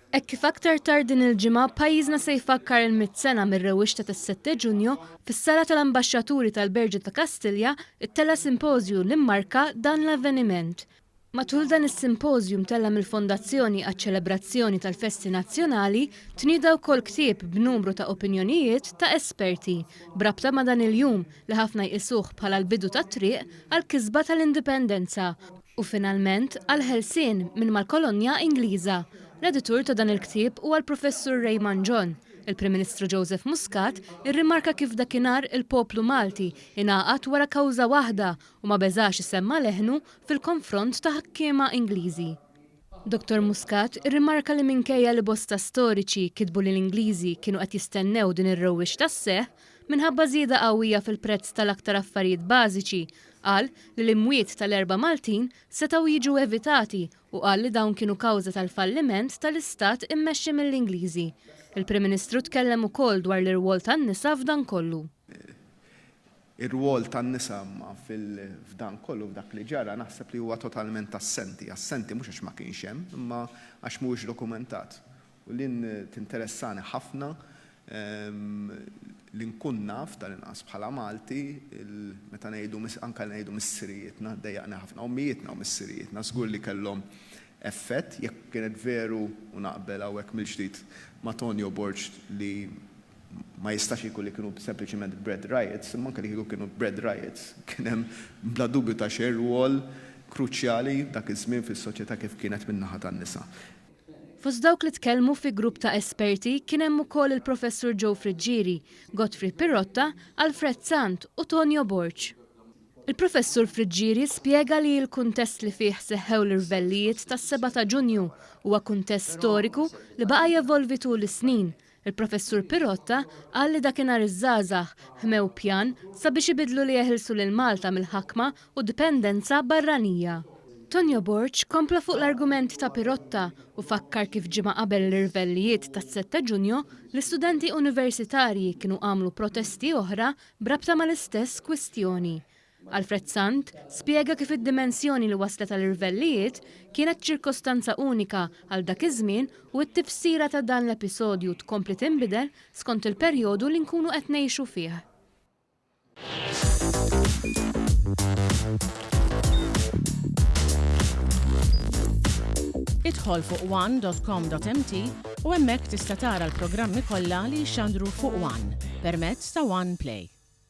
Hekk kif aktar tard din il-ġimgħa pajjiżna se jfakkar il-mitt sena mir-rewwixta tas-Sette Ġunju, fis-Sala tal-Ambaxxaturi tal-Berġa ta' Kastilja ttella' simpożju li mmarka dan l-avveniment. Matul dan is-simpożju mtella' mill-Fondazzjoni għaċ-Ċelebrazzjoni tal-Festi Nazzjonali tnieda wkoll ktieb b'numru ta' opinjonijiet ta' esperti b'rabta ma' dan il-jum li ħafna jqisuh bħala l-bidu tat-triq għall-kisba tal-Indipendenza u finalment għall-ħelsien minn mal-kolonja Ingliża. L-editur ta' dan il-ktieb huwa l-Professur Ray Mangion. Il-Prim Ministru Joseph Muscat irrimarka kif dakinhar il-poplu Malti ingħaqad wara kawża waħda u ma beżax isemma' leħnu fil-konfront ta' ħakkiema Ingliżi. Dottor Muscat irrimarka li minkejja li bosta storiċi kitbu li l-Ingliżi kienu qed jistennew din ir-rewwixta sseħħ minħabba żieda qawwija fil-prezz tal-aktar affarijiet bażiċi, qal li l-imwiet tal-erba' Maltin setgħu jiġu evitati u qal li dawn kienu kawża tal-falliment tal-istat immexxi mill-Ingliżi. Il-Prim Ministru tkellem ukoll dwar l-irwol tan-nisa f'dan kollu. Ir-rwol tan-nisa imma f'dan kollu, f'dak li ġara, naħseb li huwa totalment assenti. Assenti mhux għax ma kienx hemm, imma għax mhuwiex dokumentat. U lin tinteressani ħafna li nkun naf, tal-inqas bħala Malti, meta ngħidu, anke ngħidu missirijietna, ddejjaqni ħafna, ommijietna u missirijietna żgur li kellhom effett, jekk kienet veru, u naqbel hawnhekk mill-ġdid ma' Tonio Borg li ma jistax ikun li kienu sempliċement bread riots, imma anke li kieku kienu bread riots, kien hemm bla dubju ta' xejn rwol kruċjali dak iż-żmien fis-soċjetà kif kienet min-naħa tan-nisa. Fost dawk li tkellmu fi grupp ta' esperti kien hemm ukoll il-Professur Joe Friggieri, Godfrey Pirotta, Alfred Sant u Tonio Borg. Il-Professur Friggieri spjega li l-kuntest li fih seħħew l-irvellijiet tas-sebgħa ta' Ġunju huwa kuntest storiku li baqa' jevolvi tul is-snin Il-Professur Pirotta qal li dakinhar iż-żgħażagħ ħmew pjan sabiex ibiddlu li jeħilsu lil Malta mill-ħakma u dipendenza barranija. Tonio Borg kompla fuq l-argument ta' Pirotta u fakkar kif ġimgħa qabel l-irvellijiet tas-Sette Ġunju, l-istudenti universitarji kienu għamlu protesti oħra b'rabta mal-istess kwistjoni. Alfred Sant spjega kif id-dimensjoni li wasslet għal irvellijiet kienet ċirkostanza unika għal dak iż-żmien u t-tifsira ta' dan l-episodju tkompli tinbidel skont il-perjodu li nkunu qed ngħixu fih. Idħol fuq one dot com dot mt u hemmhekk tista' tara l-programmi kollha li jixxandru fuq one permezz ta' One Play.